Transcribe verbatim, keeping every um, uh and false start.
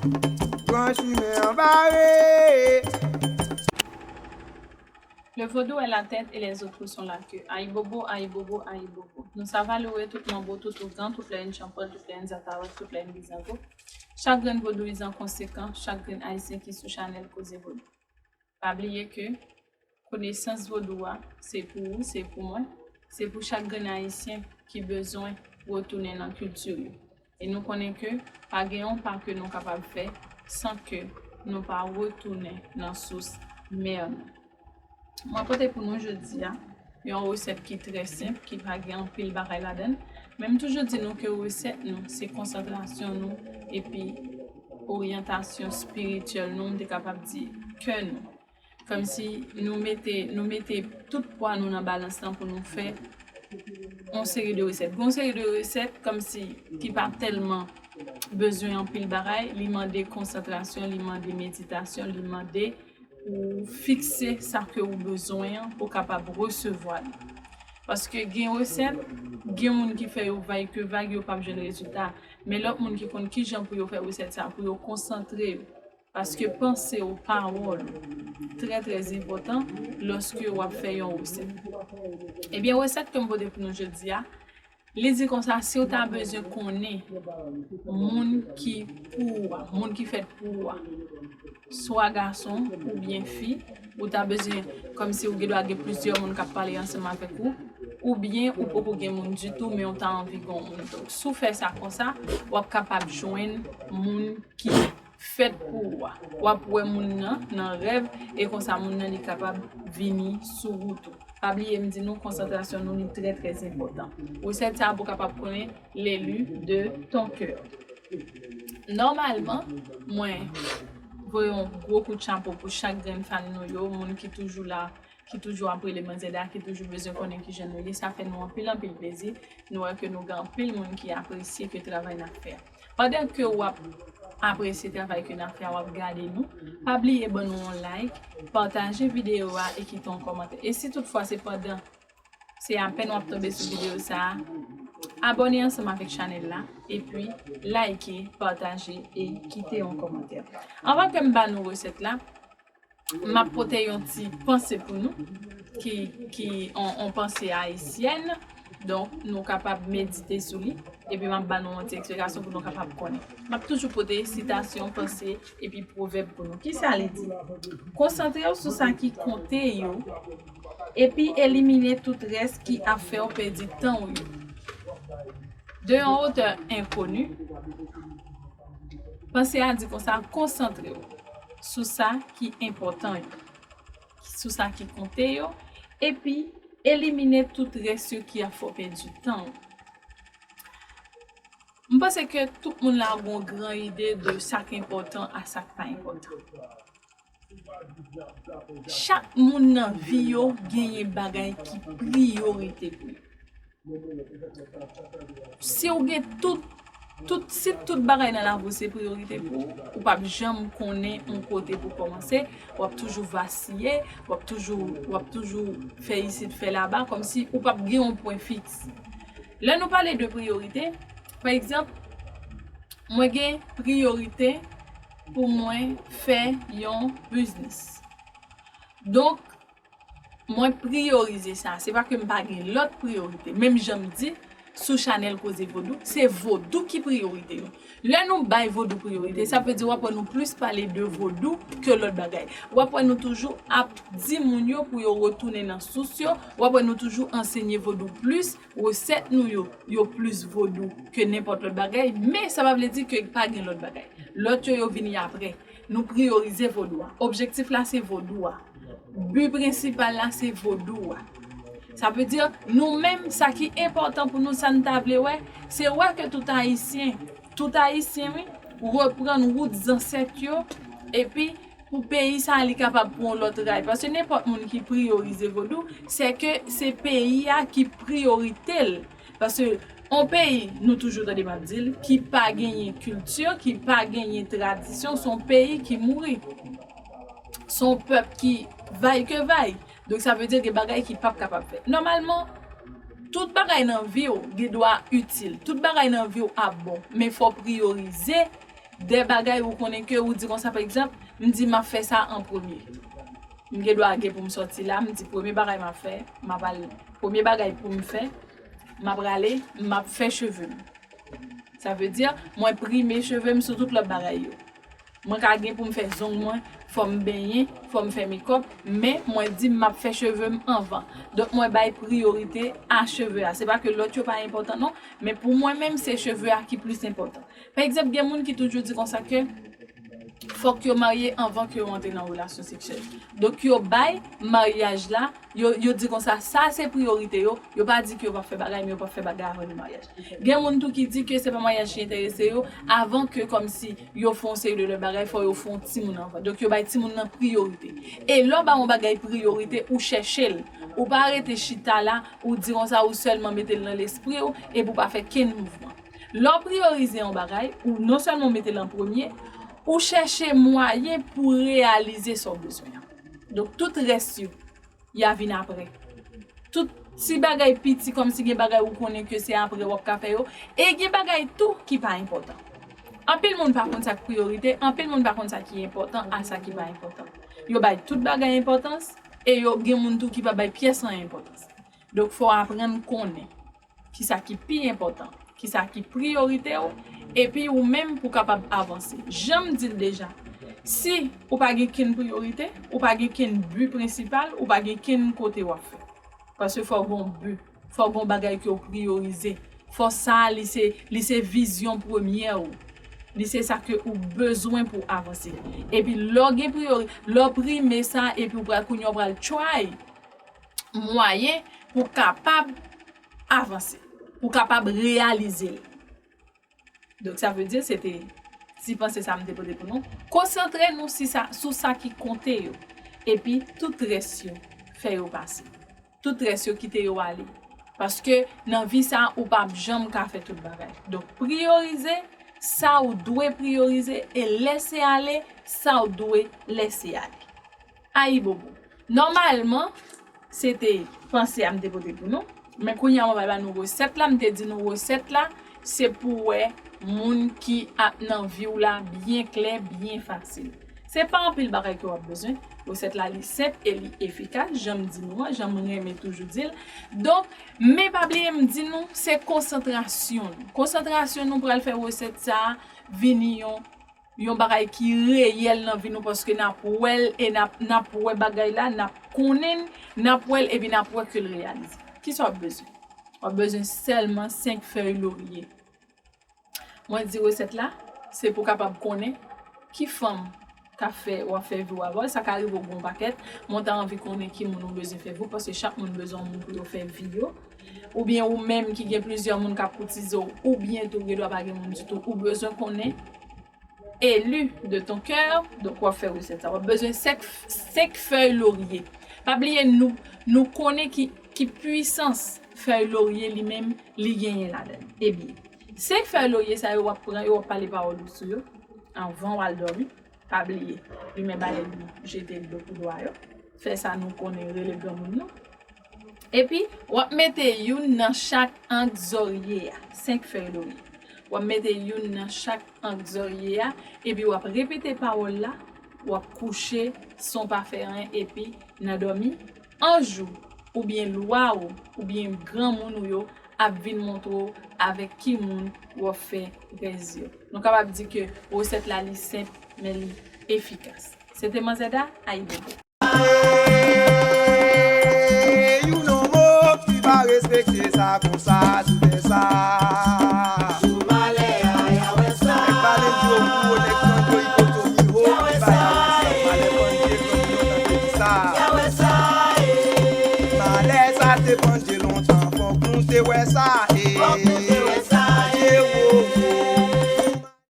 Gran chimen an bare. Le vaudou est la tête et les autres sont la queue. Ayibobo, ayibobo, ayibobo. Nou savalore tout manbo, tout ougan, tout lè n chanpòl, tout lè n zatawèt, tout lè n bizango. Chak grenn vodouyizan konsekan, chak grenn ayisyen ki sou chanèl Koze Vodou. Pa bliye ke konesans vodou a, se pou ou, se pou mwen, se pou chak grenn ayisyen ki bezwen retounen nan kilti yo. E nou konnen ke pa gen yon pa ke nou kapab fè san ke nou pa retounen nan sous mè nou. Mwen pote pou nou jodi a yon resèt ki trè senp, ki pa gen anpil bagay ladan l. Men m toujou di nou ke resèt nou, se konsantrasyon nou, epi oryantasyon espirityèl nou, m te kapab di kè nou. Kòmsi nou mete, nou mete tout pwa nou nan balans lan pou nou fè yon seri de resèt. Gen yon seri de resèt kòmsi ki pa tèlman bezwen anpil bagay, li mande konsantrasyon, li mande meditasyon, li mande ou fikse sa ke ou bezwen an pou w kapab resevwa li. Paske gen resèt, gen moun ki fè yo vag ke vag, yo p ap jwenn rezilta. Men lòt moun ki konn kijan pou yo fè resèt sa, pou yo konsantre yo. Paske panse w, pawòl ou, trè, trè enpòtan lòske w ap fè yon resèt. Ebyen, resèt ke m pote pou nou jodi a, li di konsa, si w ta bezwen konnen moun ki pou ou a, moun ki fèt pou ou a, swa gason oubyen fi, ou ta bezwen, kòmsi ou gendwa gen plizyè moun k ap pale ansanm avèk ou, oubyen ou poko gen moun ditou, men ou ta anvi gen yon moun. Donk, si w fè sa konsa, w ap kapab jwenn moun ki fèt pou ou a. W ap wè moun nan nan rèv, e konsa moun nan li kapab vini sou wout ou. Pa bliye m di nou, konsantrasyon nou li trè, trè enpòtan. Resèt sa a pou w kapab konnen l'élu de ton cœur. Nòmalman, mwen voye yon gwo kout chapo pou chak grenn fan nou yo, moun ki toujou la, ki toujou ap rele Manzè Da, ki toujou bezwen konnen kijan nou ye. Sa fè nou anpil, anpil plezi. Nou wè ke nou gen anpil moun ki apresye ke travay n ap fè a. Pandan ke w ap apresye travay ke n ap fè a, w ap gade nou, pa bliye ban nou yon like, pataje videyo a e kite yon kòmantè. E si toutfwa se pandan, se apèn w ap tonbe sou videyo sa a, abòne ansanm avèk chanèl la, epi like, pataje e kite yon kòmantè. Anvan ke m ba nou resèt la, m ap pote yon ti panse pou nou, ki, ki on, on panse ayisyèn. Donk, nou kapab medite sou li, epi m ap ba nou yon ti eksplikasyon pou nou kapab konnen. M ap toujou pote sitasyon, panse, epi pwovèb pou nou. Kisa li di? Konsantre w sou sa ki konte yo, epi elimine tout rès ki ap fè w pèdi tan w yo. De yon otè enkoni, panse a di konsa, konsantre w sou sa ki enpòtan yo, sou sa ki konte yo, epi elimine tout rès yo ki ap fè w pèdi tan w. M panse ke tout moun la gen yon gran ide de sa k enpòtan a sa k pa enpòtan. Chak moun nan vi yo genyen bagay ki priyorite pou yo. Si w gen tout, tout, si tout bagay nan lavi w se priyorite pou ou, ou p ap janm konnen yon kote pou kòmanse, w ap toujou vasiye, w ap toujou, w ap toujou fè isit, fè laba, kòmsi ou p ap gen yon pwen fiks. Lè nou pale de priyorite, pa egzanp, mwen gen priyorite pou mwen fè yon biznis. Donk, mwen priyorize sa. Se pa ke m pa gen lòt priyorite. Menm jan m di, sou chanèl Koze Vodou, se vodou ki priyorite nou. Lè nou bay vodou priyorite, sa vle di w ap wè nou plis pale de vodou ke lòt bagay. W ap wè nou toujou ap di moun yo pou yo retounen nan sous yo. W ap wè nou toujou ansenye vodou plis. Resèt nou yo, yo plis vodou ke nenpòt lòt bagay. Men sa pa vle di ke pa gen lòt bagay. Lòt yo, yo vini apre. Nou priyorize vodou a. Objektif la se vodou a. Bi prensipal la se vodou a. Sa vle di, nou menm, sa ki enpòtan pou nou, sa n ta vle wè, se wè ke tout ayisyen, tout ayisyen, wi, reprann wout zansèt yo, epi pou peyi sa a, li kapab pran yon lòt ray. Paske nenpòt moun ki priyorize vodou, se ke se peyi a ki priyorite l. Paske yon peyi, nou toujou tande m ap di l, ki pa genyen kilti, ki pa genyen tradisyon, se yon peyi ki mouri. Se yon pèp ki vay ke vay. Donk, sa vle di gen bagay ki p ap kapab fèt. Nòmalman, tout bagay nan vi w gen dwa itil. Tout bagay nan vi w ap bon. Men fò w priyorize de bagay ou konnen ke ou di konsa, pa egzanp, m di m ap fè sa an premye. M gen dwa gen pou m sòti la, m di premye bagay m ap fè, m ap al, premye bagay pou m fè, m ap rale, m ap fè cheve m. Sa vle di, mwen prime cheve m sou tout lòt bagay yo. Mwen ka gen pou m fè zong mwen, fò m benyen, fò m fè mekòp, men mwen di m ap fè cheve m anvan. Donk, mwen bay priyorite a cheve a. Se pa ke lòt yo pa enpòtan non, men pou mwen menm, se cheve a ki plis enpòtan. Pa egzanp, gen moun ki toujou di konsa ke fòk yo marye anvan ke yo antre nan relasyon seksyèl. Donk, yo bay maryaj la, yo, yo di konsa, sa se priyorite yo, yo pa di ke yo p ap fè bagay, men yo p ap fè bagay avan le maryaj. Gen moun tou ki di ke se pa maryaj ki enterese yo, avan ke kòmsi yo fè yon seri de lòt bagay, fò yo fè yon timoun anvan. Donk, yo bay timoun nan priyorite. E lè w ba yon bagay priyorite, ou chèche l. Ou pa rete chita la, ou di konsa, ou sèlman mete l nan lespri w, epi ou pa fè kenn mouvman. Lè w priyorize yon bagay, ou non sèlman w mete l an premye, ou chèche mwayen pou w reyalize sa w bezwen an. Donk, tout rès yo, y a vin apre. Tout ti bagay piti, kòmsi gen bagay ou konnen ke se apre w ap ka fè yo, e gen bagay tou ki pa enpòtan. Anpil moun pa konn sa k priyorite, anpil moun pa konn sa ki enpòtan a sa ki pa enpòtan. Yo bay tout bagay enpòtans, e yo gen moun tou ki pa bay pyès anyen enpòtans. Donk, fò w aprann konnen kisa ki pi enpòtan, kisa ki priyorite w, epi ou menm pou kapab avanse. Jan m di l deja, si ou pa gen kenn priyorite, ou pa gen kenn bi prensipal, ou pa gen kenn kote w ap fè. Paske fò w gen yon bi, fò w gen yon bagay ke w priyorize. Fò sa, li se, li se vizyon premyè w. Li se sa ke ou bezwen pou avanse. Epi lè w gen priyori-, lè w prime sa, epi ou pral kounye a w pral try mwayen pou kapab avanse, pou kapab reyalize l. Donk, sa vle di, se te ti panse sa m te pote pou nou. Konsantre nou si sa, sou sa ki konte yo. Epi, tout rès yo, fè yo pase. Tout rès yo, kite yo ale. Paske nan vi sa, ou p ap janm ka fè tout bagay. Donk, priyorize sa ou dwe priyorize e lese ale sa ou dwe lese ale. Ayibobo. Nòmalman, se te panse a m te pote pou nou. Men kounye a, mwen pral ba nou resèt la. M te di nou resèt la, se pou wè moun ki ap nan vi w la byen klè, byen fasil. Se pa anpil bagay ke w ap bezwen. Resèt la, li senp e li efikas, jan m di nou an, jan m renmen toujou di l. Donk, men pa bliye m di nou, se konsantrasyon nou. Konsantrasyon nou pral fè resèt sa a vini yon yon bagay ki reyèl nan vi nou, paske n ap wè l e n ap, n ap wè bagay la, n ap konnen l, n ap wè l, epi n ap wè ke l reyalize. Kisa w ap bezwen? W ap bezwen sèlman senk fèy lorye. Mwen di resèt la, se pou w kapab konnen ki fanm k ap fè, w ap fè vi w avè l, sa ka rive w gen yon pakèt, men w ta anvi konnen ki moun ou bezwen fè vi w, paske chak moun bezwen yon moun pou yo fè vi yo. Oubyen ou menm ki gen plizyè moun k ap koutize w, oubyen tou gen dwa pa gen moun ditou, ou bezwen konnen élu de ton cœur, donk w ap fè resèt sa. W ap bezwen senk, senk fèy lorye. Pa bliye, nou, nou konnen ki, ki pwisans fèy lorye li menm, li genyen ladan l. Ebyen, senk fèy lorye sa yo, w ap pran yo, w ap pale pawòl ou sou yo, anvan w al dòmi. Pa bliye, limen balèn yo, jete dlo pou dwa yo. Fè sa nou konnen, rele granmoun nou. Epi, w ap mete youn nan chak ang zòrye a, senk fèy lorye. W ap mete youn nan chak ang zòrye a, epi w ap repete pawòl la, w ap kouche san w pa fè anyen, epi nan dòmi, anj ou, oubyen lwa ou, oubyen granmoun ou yo ap vin montre w avèk ki moun w ap fè rèz yo. Nou kapab di ke resèt la li senp, men li efikas. Se te Manzè Da, ayibobo. You know mo ki pa respekte sa konsa, sou tè sa. Sou malè a, y a wè sa. Nèg pale m di yo gwo, nèg kanto ikotomi ho, ki ba y a wè sa. Malè pandye, kanto tande di sa. Y a wè sa, eh. Malè sa te pandye lontan, fòk nou te wè sa.